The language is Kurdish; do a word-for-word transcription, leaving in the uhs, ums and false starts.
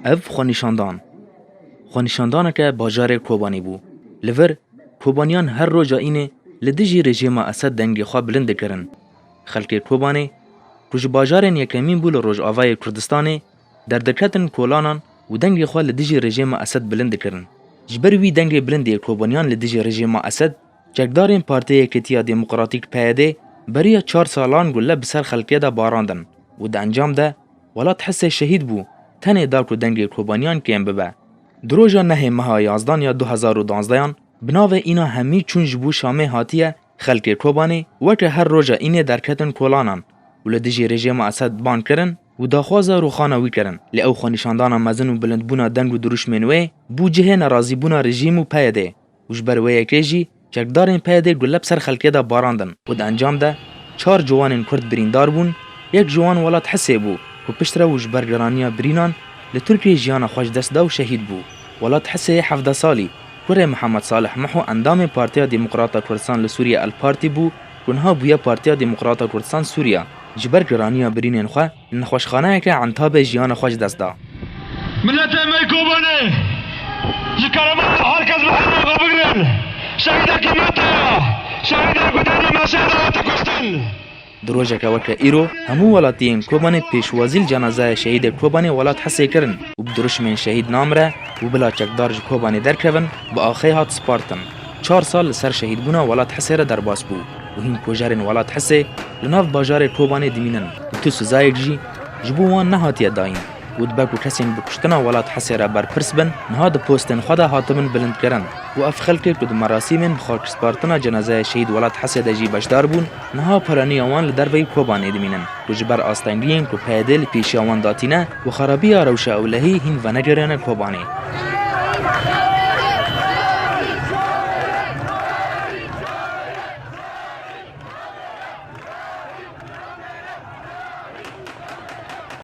Ev xwenîşandan, xwenîşandaneke bajarê Kobanê bû. Li vir, Kobaniyan her roja înê li dijî rejîma Esed dengê xwe bilind dikirin. Xelkê Kobanê, ku ji bajarên yekemîn bû li rojavayê Kurdistanê, derdiketin kolanan û dengê xwe li dijî rejîma Esed bilind dikirin. Ji ber wî dengê bilind yê Kobaniyan li dijî rejîma Esed, çekdarên Partiya Yekîtiya Demokratîk P Y D beriya çar salan gule bi ser xelkê de barandin û di encam de Welat Hisê şehîd bû, tenê da ku dengê Kobaniyan kêm bibe. Di roja nehê meha yazdan ya du hezar û danzdeyan, bi navê îna hemî çûn ji bo Şamê hatiye, xelkê Kobanê weke her roja înê derketin kolanan û li dijî rejîma Esed ban kirin û daxwaza rûxana wî kirin. Lê ew xwenîşandana mezin û bilindbûna deng û dirûşmên wê bû cihê nerazîbûna rejîm û P Y D û ji ber wê yekê jî çekdarên P Y D gule bi ser xelkê de barandin û di encam de çar ciwanên Kurd birîndar bûn, yek ji wan Welat Hisê bû ku piştre û ji ber giraniya birînan li Tirkiyeyê jiyana xwe ji dest da û şehîd bû. Welat Hisê yê hevdeh salî, kurê Mihemed Salih Miho endamê Partiya Demokrata Kurdistan li Sûriye El Partî bû ku niha bûye Partiya Demokrata Kurdistan Sûriya, ji ber giraniya birînên xwe li nexweşxaneyeke Entabê jiyana xwe ji dest da. Miletê me Kobanê, ji kerema her kes bi herê xwe bigirin. Şehîdekî me teye. Şehîdek bi dengê me şehîd hate kuştin. Di rojeke weke îro, hemû welatiyên Kobanê pêşwazî li cenazeya şehîdê Kobanê Welat Hisê kirin û bi dirûşmên şehîd namire û bila çekdar ji Kobanê derkevin, bi axê hat spartin. Çar sal li ser şehîdbûna Welat Hisê re derbas bû û hîn kujerên Welat Hisê li nav bajarê Kobanê dimînin û tu sizayek jî ji bo wan nehatiye dayîn û dibe ku kesên bi kuştina Welat Hisê re berpirs bin, niha di postên xwe de hatibin bilindkirin û ev xelkê ku di merasîmên bi xakispartina cenazeya şehîd Welat Hisê de jî beşdar bûn, niha peraniya wan li derveyî Kobanê dimînin ku ji ber astengiyên ku P Y D li pêşiya wan datîne û xerabiya rewşa ewlehî hîn venegeriyane Kobanê.